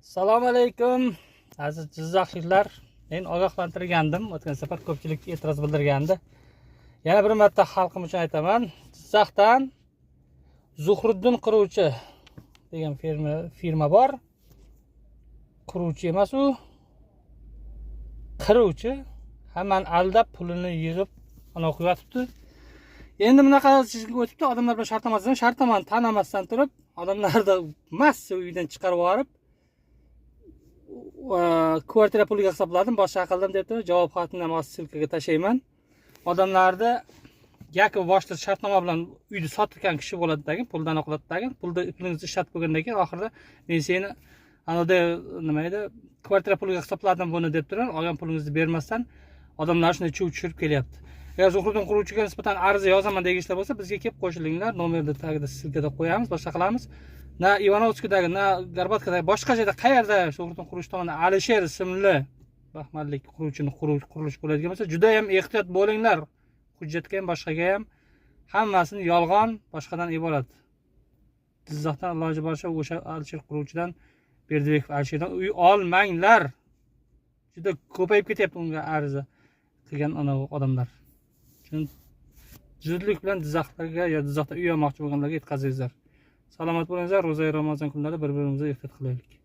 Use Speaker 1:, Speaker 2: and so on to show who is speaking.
Speaker 1: Assalomu alaykum, aziz jizzaxliklar. Men ogohlantirgandim o'tgan safar, ko'pchilik e'tiroz bildirgandi. Yana bir marta xalqim uchun aytaman: Jizzaxdan Zuhriddin quruvchi degan firma bor. Quruvchi emas, u qiruvchi. Hammani aldab, pulini yig'ib ana qilib yotibdi. Endi bunaqa o'tibdi, odamlar bilan shartnoma tuzgan, shartnomani tanimasdan turib, odamlarni massa uydan chiqarib yuborib, kvartira puliga hisobladim, boshqa qildim deb turib, javob xatini ham hozir ссылка ga tashlayman. Odamlarni yakov boshida shartnoma bilan uyni sotgan kishi bo'ladi tagin, puldan qiladi tagin, pulni, pulingizni ishlatib bo'lgandan keyin oxirida men seni anada nima edi, kvartira puliga hisobladim buni deb turib, olgan pulingizni bermasdan odamlar shunday chuv tushirib kelyapti. Agar Zuhriddin quruvchiga nisbatan ariza yozaman degan bo'lsa, bizga kelib qo'shilinglar. Nomerni tagida, ссылка da qo'yamiz, boshqa qilamiz. Na Ivanovskidagi, na Gorbatkadagi, boshqa joyda qayerda Zuhriddin quruvchi tomonidan Alisher ismli baxmallik quruvchini qurilish bo'ladigan bo'lsa, judayam ehtiyot bo'linglar. Hujjatga ham, boshqaga ham hammasini yolg'on, boshqadan iborat. Jizzaxdan iloji boricha o'sha Alisher quruvchidan, Berdibekov Alisherdan uy olmanglar. Juda ko'payib ketyapti unga ariza qilgan anavi odamlar. Zudlik bilan jizzaxlarga yo Jizzaxda uy olmoqchi bo'lganlarga yetkazingizlar. Salomat bo'linglar. Ro'zai Ramazon kunlarida bir birimizga ehtiyot qilaylik.